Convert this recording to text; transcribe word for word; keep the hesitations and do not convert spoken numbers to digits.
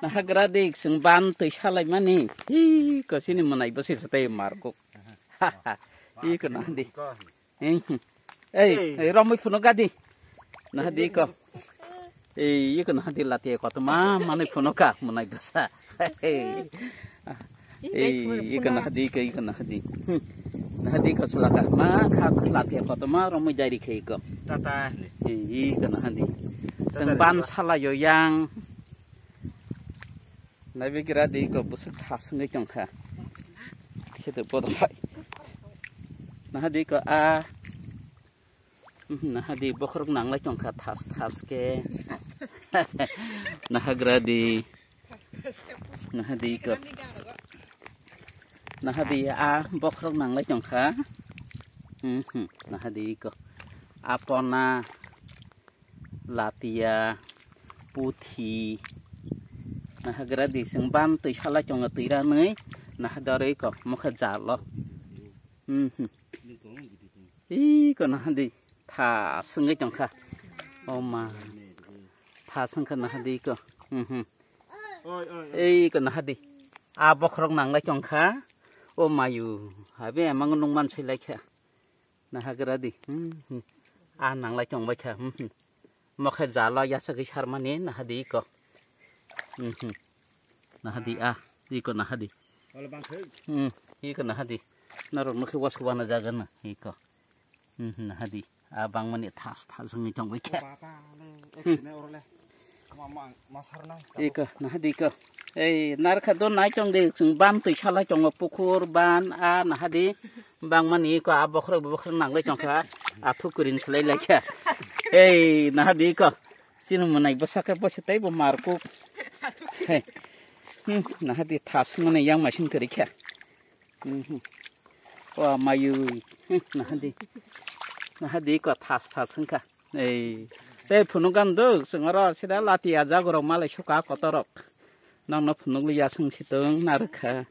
Hagra di sing ban twi salai mani. Hi ko sini mwnai bo se tei markuk. Iko nahadi. Ei, ei, romwi phunuk gadi. Nahadi ko. Ei, iko nahadi lati kotoma manwi phunuk ka mwnai bwsa. Ei, iko nahadi ko, iko nahadi. Nahadi ko selaka ma kha lati kotoma romwi dari khe iko. Tata ni. Ei, iko nahadi. Sing ban salayo yang. Naibe gira di ko bwswk thas wngwi tongkha. Khe de bodo hai. Nahadi ko a. Mhm, nahadi bokhorok nanglai tongkha thas thas khe. Nahagra di. Nahadi ko. Nahadi a bokhorok nanglai tongkha. Mhm, nahadi ko. Apona. Latia, puthi, nahagra di sing ban twi salai tongo twi ranwi, nahadoroi ko mokhe jalo. Mhm. Iko nahadi tha swngwi tongkha. O ma. Tha swngkha nahadi ko. Mhm. Ei ko nahadi. A bokhorok nanglai tongkha. O mayu. Habe emang nung man sailaikha. Nahagra di. Hmm, hmm. A nanglai tongbai kha. Hmm, hmm. Mokhe jalo yasagwi sarmani nahadi iko. Hmm, hmm. Nahadi a. Iko nahadi. Wala bangkhe. Hmm, iko nahadi. Narok nokhe wasu wana jagana iko. Hmm, hmm, nahadi. A bangmani thas thas wngwi tongbai kha. Baba le, ekne orole. Iko, nahadi iko. Ei, narkha do nai tong de, chwng ban twi salai tongo, pukhur, ban, a, nahadi. Bangmani iko, a bokhorok, bokhorok nanglai tongkha, a thukurin salai laikha. Ei, nahadi iko. Sini mwnai bwsakhe bwsa tei bo markuk. Hei. Hmm, nahadi thas mwnai yang machine kwrwi kha. Mhm. Wa mayu. Hmm, nahadi. Nahadi iko thas thas wngkha. Ei, tei phunuk gam duk, chwng oro sida lati ajak rok malai suka kotorok. Nokno phunuk liya chwng situng narwkha.